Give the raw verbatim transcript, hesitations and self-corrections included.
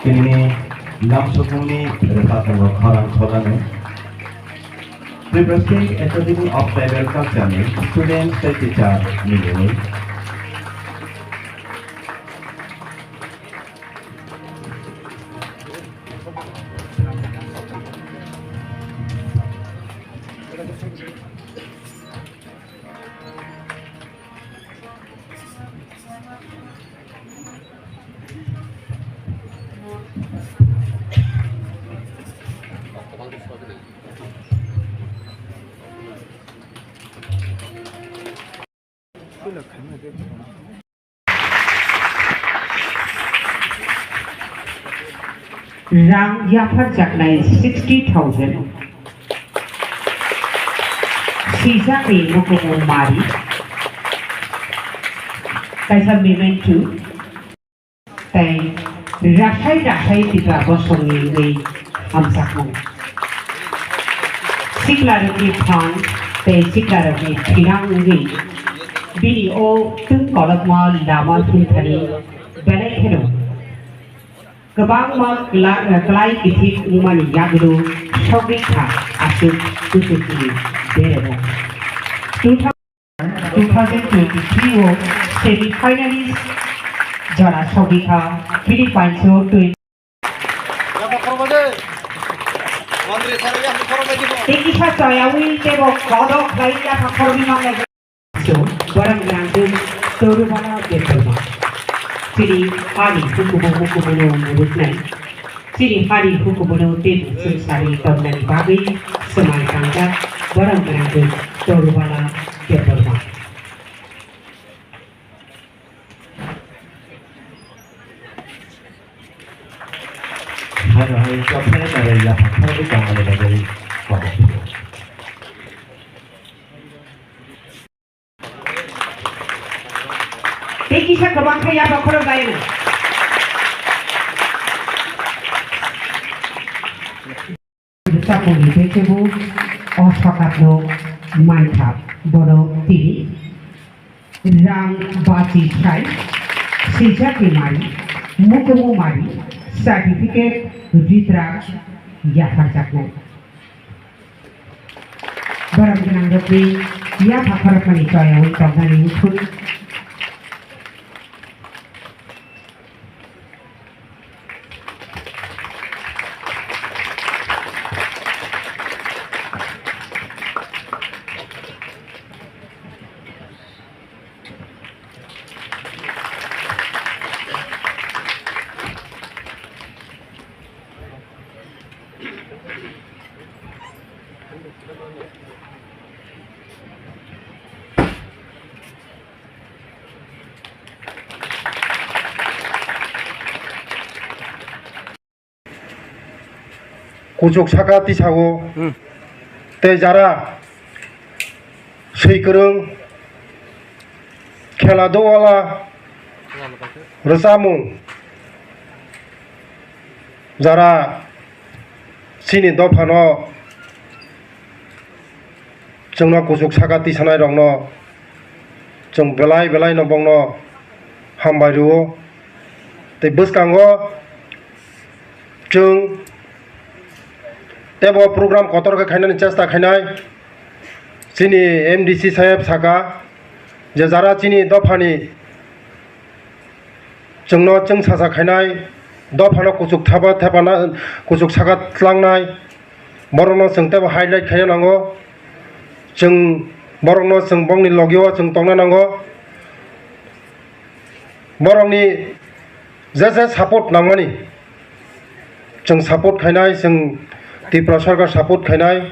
Tinini lamsokmungni rwchapmung rok khorang sojani. Tripura State Academy of Tribal Culture ni students tei teacher ni mungwi. Rang yapharjaknai sixty thousand. Swijak ni Mukumu Mari. Kaisa memento. Tei rasai rasai Tipra bosongni wngwi hamjakmung. Siklarokni phan tei siklarokni thinang wngwi bini o twng kolokma lama philthani belai kheno kwbangma kla-, klai kithik wngmani yaglu sogwi kha aswk kuchukni beremo. Two thousand twenty-three o semi finalist jora sogwi kha Philippines o twenty. Tei kisa choyawi tebo kodo khlai yapha khoroknwi manlai. Borok rangchak Torubala Debbarma. Chini hani hukumu hukumu no muruknai. Chini hani hukumu no tei chwng sari tonnani bagwi swmai tangjak borok rangchak Torubala Debbarma. Hano hai chopsai nare yapha khoroknwi tongmani bagwi kobo. Tei kisa kwbang khe yapha khorok bai no. Bwsakni tei kebo o sokat no mankha, bono tini rang bachi sai swijak ni mari, mukumu mari, certificate ritrak yapharjaknai. Borok gwnang rokni yapha khorokmani choyawi tongmani wngkhu. Kuchuk saka tisao, hmm, tei jara swi kwrwng, khela dowala, rwchapmung, jara chini dophano chwngno kuchuk saka tisanai rokno chwng belai belai no bongno hambai rwo. Tei bwskango chwng tebo program kotor khe khainani chesta khainai. Chini M D C saheb saka je jara chini dophani chwngno chwng sacha khainai, dophano kuchuk thapa thepana, kuchuk saka tlangnai, borokno chwng tebo highlight khaina nango. Chwng borokno chwng bongni logio chwng tongna nango. Borokni je je support nangmani chwng support khainai, chwng Tripura Sarkar support khainai.